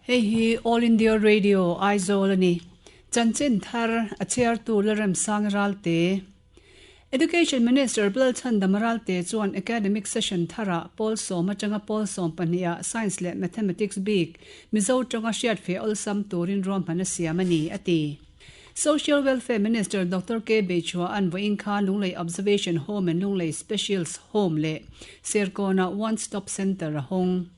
Hei hi All India Radio, Aizawl a ni. Chanchin thar a chhiartu Lalremsang Ralte. Education Minister Lalchhandam Ralte chuan academic session tharah pawl sawm atanga pawl 12 ah Science leh Mathematics bik Mizo tawnga hriatfeh awlsam turin ruahman a siam a ni, a ti. Social Welfare Minister Doctor K Beichhua-a'n vawiin khan Lunglei Observation Home and Lunglei Specials Home leh Serkawnah One Stop Centre a hawng.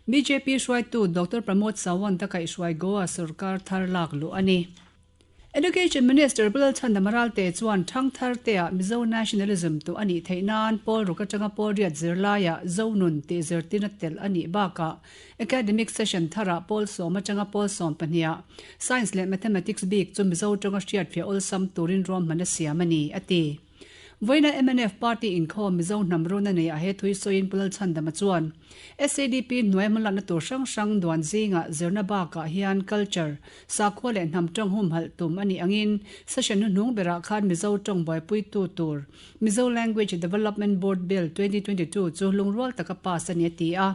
Bjp hruaitu Doctor Pramod Sawant a kaihhruai Goa sorkar thar lak luh a ni. Education Minister Pu Lalchhandama Ralte chuan thangthar teah Mizo Nationalism tuh a nih theih nan pawl ruk atanga pawl riat zirlaiah Zonun tih zirtirna telh a nih bakah Academic session tharah pawl sawm atanga pawl 12 ah Science leh Mathematics bik chu Mizo tawnga hriatfiah awlsam turin ruahman a siam a ni, a ti. Vawiina mnf party inkhawm Mizo hnam run a nei ah he thui sawiin Pu Lalchhandama chuan SADP hnuai hmalakna tur hrang hrang duan zingah zirna bakah hian culture, sakhua leh hnam tawng humhalh tum a nih angin session hnuhnung berah khan Mizo tawng buaipuitu tur Mizo Language Development Board Bill 2022 chu lungrual taka pass a ni a ti a.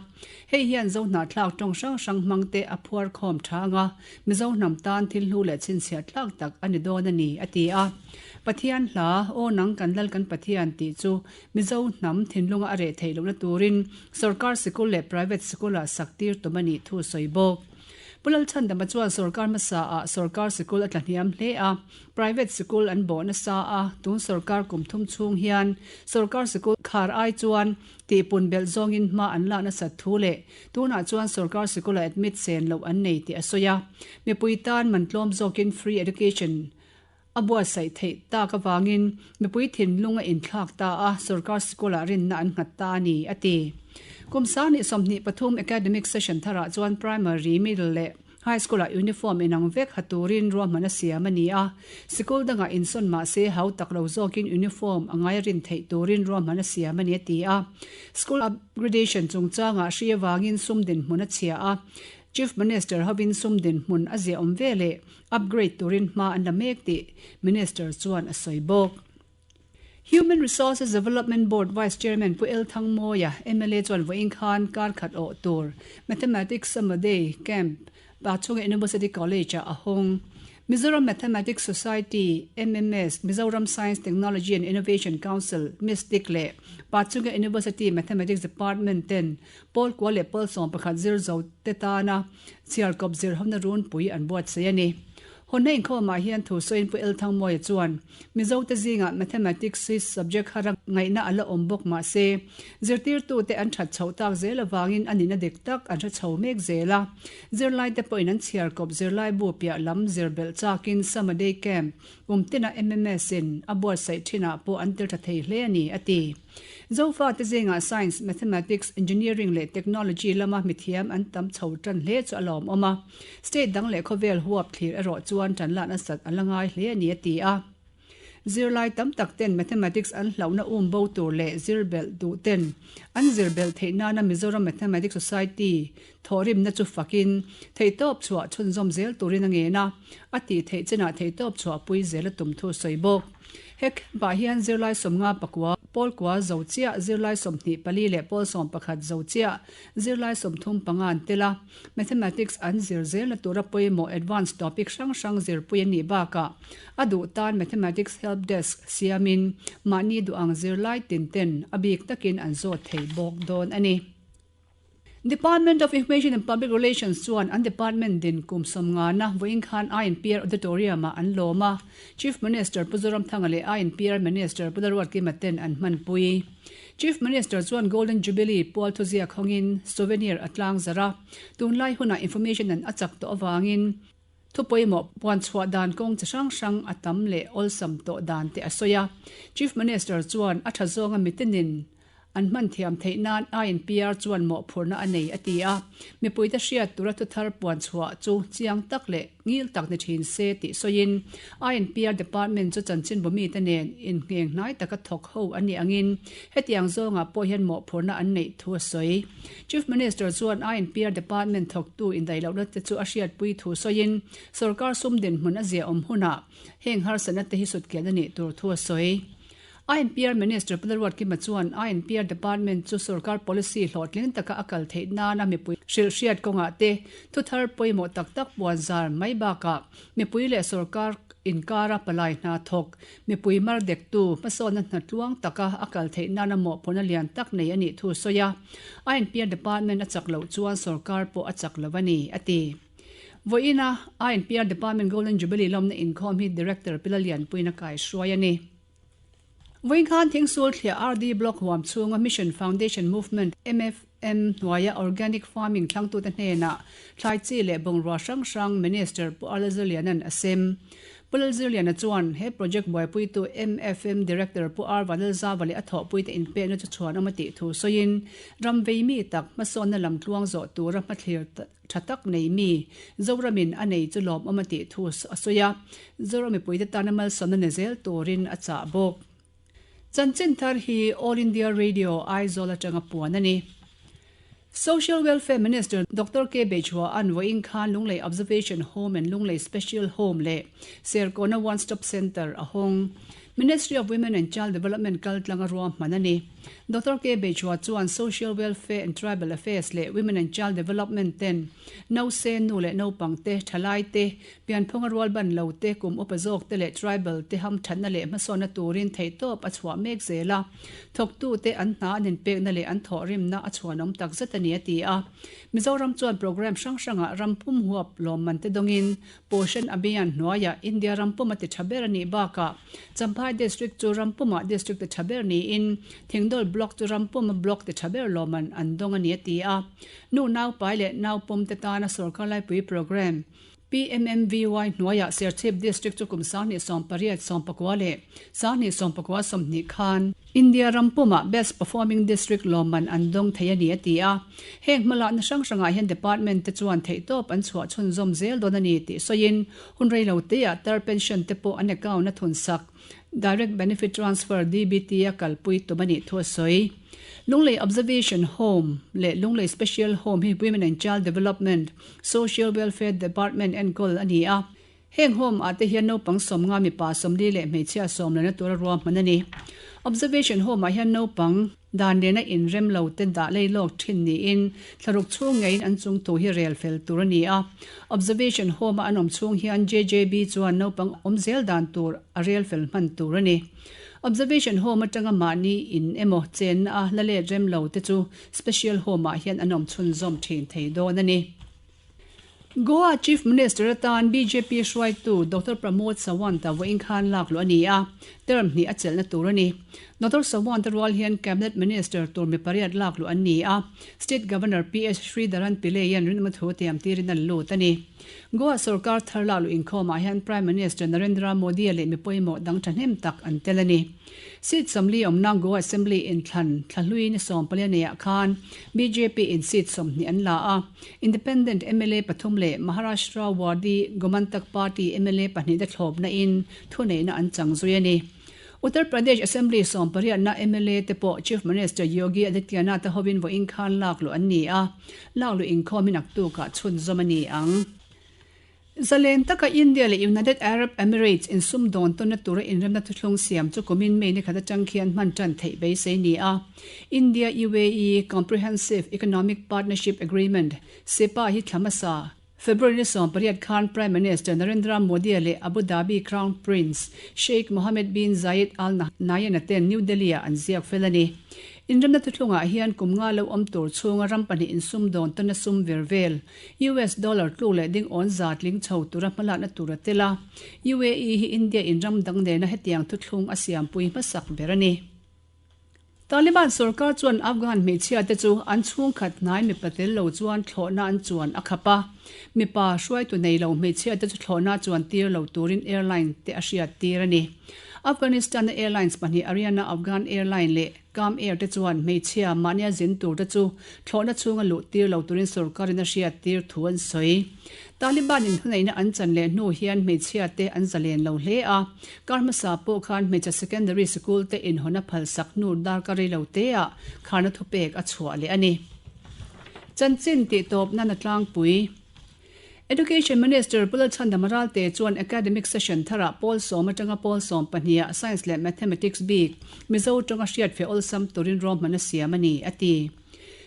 Hei hian Zo hnahthlak tawng hrang hrang hmangte a phuar khawm thang a, Mizo hnam tan thil hlu leh chhinchhiah tlak tak a ni dawn a ni, a ti a. Pathian hla, Aw nang kan lal kan Pathian tih chu Mizo hnam thinlunga a reh theih lohna turin sorkar sikul leh private sikulah sak tir tum a nih thu sawi bawk. Pu Lalchhandama chuan sorkar hmasa ah sorkar sikul a tla hniam hle a, private sikul an bawh nasa a, tun sorkar kum thum chhung hian sorkar sikul khar ai chuan tihpun belh zawngin hma an lak nasat thu leh tunah chuan sorkar sikula admit sen loh an nei tih a sawi a. Mipui tan man tlawm zawkin free education a buatsaih theih tak avangin mipui thinlung a inthlak ta a, sorkar sikulah rinna an nghat ta a ni, a ti. Kum 2023 academic session tharah chuan primary, middle leh high school-ah uniform inang vek ha turin ruahman a siam a ni a, sikul dangah insawn mah se hau tak lo zawkin uniform a ngai rin theih turin ruahman a siam a ni, a ti a. School upgradation chungchangah hri avangin sum dinhmun a chhia a, Chief Minister hovin sum dinhmun a ziahawm ve leh upgrade turin hma an la mek tih Minister chuan a sawi bawk. Human Resources Development Board Vice Chairman Pu El Thangmawia, mla chuan vawiin khan kar khat awh tur Mathematics Summer Day Camp Pachhunga University College-ah a hawng. Mizoram Mathematics Society, MMS, Mizoram Science, Technology and Innovation Council, MISTIC, leh Pachhunga University Mathematics Department ten Pawl kua leh pawl 11 zir zo te tana chhiar kawp zir hona runpui an buatsaih a ni. Hawnna inkhawmah hian thu sawiin Pu El Thangmawia chuan, Mizo te zingah Mathematics hi subject har a ngaihna a la awm bawk mah se, zirtirtute an that chhoh tak zel avangin a nihna dik tak an hre chho mek zel a. Zirlaite pawhin an chhiar kawp zirlaibu piah lam zir belh chakin Summer Day Camp kum tina MMS in a buatsaih thinah pawh an tel tha thei hle a ni, a ti. Zofate zingah Science, Mathematics, Engineering leh Technology lama mithiam an tam chho tan hle chu a lawmawm a. State dang leh khawvel huap thlir erawh chuan tan lah nasat an la ngai hle a ni a ti a. Zirlai tam tak ten Mathematics an hlauhna um bo tur leh zir belh duh ten an zir belh theih nana Mizoram Mathematics Society thawhrimna chu fakin theihtawp chhuah chhunzawm zel turin a ngen a, a tih theih chinah theihtawp chhuahpui zel a tum thu a sawi bawk. He camp-ah hian zirlai 59, pawl kua zo chiah zirlai 24 leh pawl 11 zo chiah zirlai 35 an tel a. Mathematics an zir zelna tura pawimawh advance topic hrang hrang zirpui a nih bakah a duh tan Mathematics Help Desk siamin mahni duh ang zirlai tin ten a bik takin an zawt thei bawk dawn a ni. Department of Information and Public Relations chuan an department din kum 50 na vawiin khan INPR Auditorium-ah an lawm a, Chief Minister Pu Zoramthanga leh INPR Minister Pu Lalruatkima ten an hmanpui. Chief Minister chuan Golden Jubilee pual thuziak hawngin souvenir a tlang zarh a, tunlai hunah information an a chak tawh avangin thu pawimawh puan chhuah dan kawng chi hrang hrang a tam leh awlsam tawh dan te a sawi a. Chief Minister chuan a tha zawnga mitinin An hman thiam theih nan INPR chuan mawhphurhna a nei, a ti a. Mipuite hriat tura thuthar puan chhuah chu chiang tak leh ngil tak ni thin se tih sawiin INPR Department chu chanchinbu mite nen inngeng hnai taka thawk ho an nih angin hetiang zawngah pawh hian mawhphurhna an neih thu a sawi. Chief Minister chuan INPR Department thawktu indaihlohna te chu a hriatpui thu sawiin sorkar sum dinhmun a ziahawm hunah heng harsatna te hi sutkian a nih tur thu a sawi. INPR Minister Pu Lalruatkima chuan INPR Department chu sorkar policy hlawhtling taka a kal theih nana mipui hrilhhriat kawngah te thuthar pawimawh tak tak puanzar mai bakah mipui leh sorkar inkara palai hna thawk mipui mar dektu hmasawnna hna tluang taka a kal theih nana mawhphurhna lian tak nei a nih thu sawi a, INPR Department a chak loh chuan sorkar pawh a chak lo a ni, a ti. Vawiina INPR Department Golden Jubilee lawmna inkhawm hi Director Pi Lalianpuiin a kaihruai a ni. Vawiin khan Thingsul thliah RD Block huam chhunga Mission Foundation Movement, MFM, hnuaia Organic Farming thlangtute hnenah thlai chi leh bungrua hrang hrang Minister Pu Arlalzirliana'n a sem. Pu Lalzirliana chuan he project buaipuitu MFM Director Pu R Vanlalzava leh a thawhpuite inpekna chu chhuanawm a tih thu sawiin ram vei mi tak hmasawnna lam tluang zawh tura hmathlir tha tak nei mi Zoramin a nei chu lawmawm a tih thu a sawi a, Zoram mipuite tana malsawmna ni zel turin a chah bawk. Chanchin thar hi All India Radio Aizawl atanga puan a ni. Social Welfare Minister Doctor K Beichhua'n vawiin khan Lunglei Observation Home and Lunglei Special Home leh Serkawna One Stop Centre a hawng. Ministry of Women and Child Development kaltlanga ruahman a ni. Doctor K. Beichhua chuan Social Welfare and Tribal Affairs leh Women and Child Development ten nause, nu leh naupang te, thalai te, pianphunga rualban lo te, kum upa zawk te leh tribal te hamthatna leh hmasawnna turin theihtawp a chhuah mek zel a. Thawktute an hna an inpekna leh an thawhrimna a chhuanawm takzet a ni a ti a. Mizoram chuan programme hrang hrangah ram pum huap lawmman te dawngin Poshan Abhiyan hnuaiah India ram puma ti tha ber a nih bakah Champhai District chu ram pumah District ti tha ber niin Thingdawl Block chu ram puma Block ti tha ber lawmman an dawng a ni a ti a. Nu naupai leh naupawm te tana sorkar laipui programme PMMVY hnuaiah Serchhip District chu kum 2018 sawmpakua leh 2019 sawmhnih khan India ram pumah Best Performing District lawmman an dawng thei a ni a ti a. Heng hmalakna hrang hrangah hian Department te chuan theihtawp an chhuah chhunzawm zel dawn a ni tih sawiin hun reilo teah tar pension te pawh an account a thunsak Direct Benefit Transfer, DBT, a kalpui tum a nih thu a sawi. Lunglei Observation Home leh Lunglei Special Home hi Women and Child Development, Social Welfare Department enkawl a ni a. Heng home ah te hian naupang sawmnga mipa 40 leh hmeichhia sawm lehna tura ruahman a ni. Observation home ah hian naupang dan lehna inrem lo te dah lei lawk thin niin thlaruk chhung ngeiin an chung thu hi rel fel tur a ni a. Observation home a an awm chhung hian JJB chuan naupang awm zel dan tur a rel fel hman tur a ni. Observation home atanga mahni in emaw chenna a la let rem lo te chu special home ah hian an awm chhunzawm thin thei dawn a ni. Goa Chief Minister atan bjp hruaitu Doctor Pramod Sawant-a vawiin khan lak luh a ni a, term hnih a chelhna tur a ni. Doctor Sawant-a rual hian Cabinet Minister tur mi pariat lak luh an ni a, State Governor PS Sridharan Pillai-a'n rinawma thu tiam tirin a lut a ni. Goa sorkar thar lak luh inkhawmah hian Prime Minister Narendra Modi-a leh mi pawimawh dang thahnem tak an tel a ni. Seat 40 awmna Goa Assembly inthlan thla hlui ni 14 neiah khan bjp in seat 20 an la a, Independent mla pathum leh Maharashtra Wadi Gomantak Party mla pahnihte thlawpna in thuneihna an chang zui a ni. Uttar Pradesh Assembly sawmpariatna mla te pawh Chief Minister Yogi Adityanath-a hovin vawiin khan lak luh an ni a, lak luh inkhawm hi naktukah chhunzawm a ni ang. Zalen taka India leh United Arab Emirates insumdawn tawnna tura inremna thuthlung siam chu kumin May ni khat atang khian hman tan theih beisei ni a. India-UAE Comprehensive Economic Partnership Agreement, CEPA, hi thla hmasa, February ni 18 khan Prime Minister Narendra Modi-a leh Abu Dhabi Crown Prince Sheikh Mohammed bin Zayed Al Nahyan-a ten New Delhi-ah an ziak fel a ni. Inremna thuthlungah hian kum nga lo awm tur chhunga ram pahnih insumdawn tawnna sum ver vel, US dollar tluk leh ding awn za tling chho tura hmalakna tur a tel a, UAE hi India in ram dang nena hetiang thuthlung a siampui hmasak ber a ni. Taliban sorkar chuan Afghan hmeichhia te chu an chhungkhat hnai mipa tel lo chuan thlawhna an chuan a khap a, mipa hruaitu nei lo hmeichhia te chu thlawhna chuan tir lo turin airline te a hriat tir a ni. Afghanistan-a airlines pahnih Ariana Afghan Airline leh Kam Air te chuan hmeichhia mahnia zin tur te chu thlawhna chhunga luh tir lo turin sorkarin a hriat tir thu an sawi. Taliban in thuneihna an chan leh hnu hian hmeichhia te an zalen lo hle a, kar hmasa pawh khan hmeichhe secondary sikul te inhawn a phalsak hnu darkar rei lo teah kharna thupek a chhuah leh a ni. Chanchin tih tawp nan a tlangpui. Education Minister Pu Lalchhandama Ralte chuan academic session tharah pawl sawm atanga pawl 12ah Science leh Mathematics bik Mizo tawnga hriatfeh awlsam turin ruahman a siam a ni, a ti.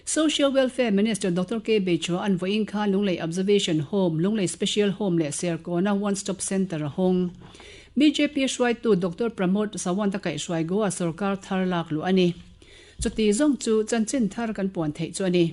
Social Welfare Minister Doctor K Beichua an vawiin khan Lunglei Observation Home, Lunglei Special Home leh Serkawna One Stop Centre a hawng. Bjp hruaitu Doctor Pramod Sawant a kaihhruai Goa sorkar thar lak luh a ni. Chuti zawng chu chanchin thar kan puan theih chu a ni.